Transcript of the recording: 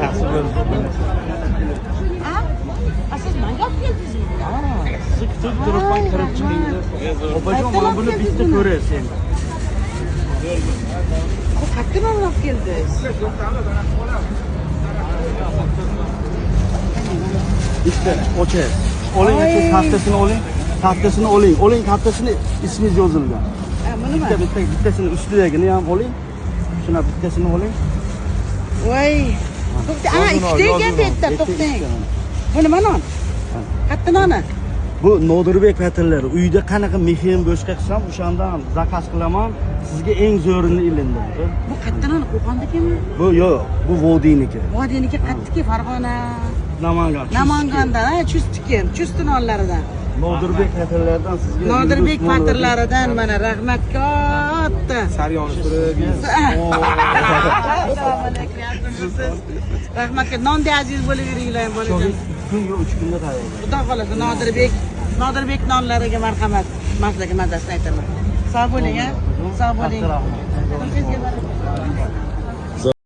Yaxshi bo'ldi. A siz menga olib keldingizmi? Sizni kutib turibman, kirib chiqing deb. Opajon, mana buni bitta ko'rasiz endi. Qayerdan non olib keldingiz? Bitta ochasiz. Oling, aka, kattasini oling. Kattasini oling. Oling, kattasini ismingiz yozilgan. Buni Bitta bitta bittasini ustidagini ham oling. Shuna bittasini oling. Voy. To'xta, ana ikkita ekan bu yerda, to'xtang. Bu nima non? Katta noni? Bu Nodirbek patirlari. Uyda qanaqa mexim boshqa qilsam, o'shandan zakaz qilaman. Sizga eng zo'rini ilindim. Bu katta non Qo'qondikimi? Bu yo'q, bu Vodiyniki. Vodiyniki qattiki, Farg'ona. Namangan. Namangandan, ha, Chustiki, Chusti nonlaridan. Nodirbek patirlaridan sizga Nodirbek patirlaridan mana rahmat katta. Saryoni surib. Assalomu alaykum, yaxshimisiz? Rahmat, nonday aziz bo'lib yuringlar, bolajon. 2 kun yo 3 kunda tayyor. Xudo xolasa Nodirbek nonlariga marhamat. Maslaga mazasini aytaman. Sog' bo'ling, ha? Sog' bo'ling. Sizga baraka.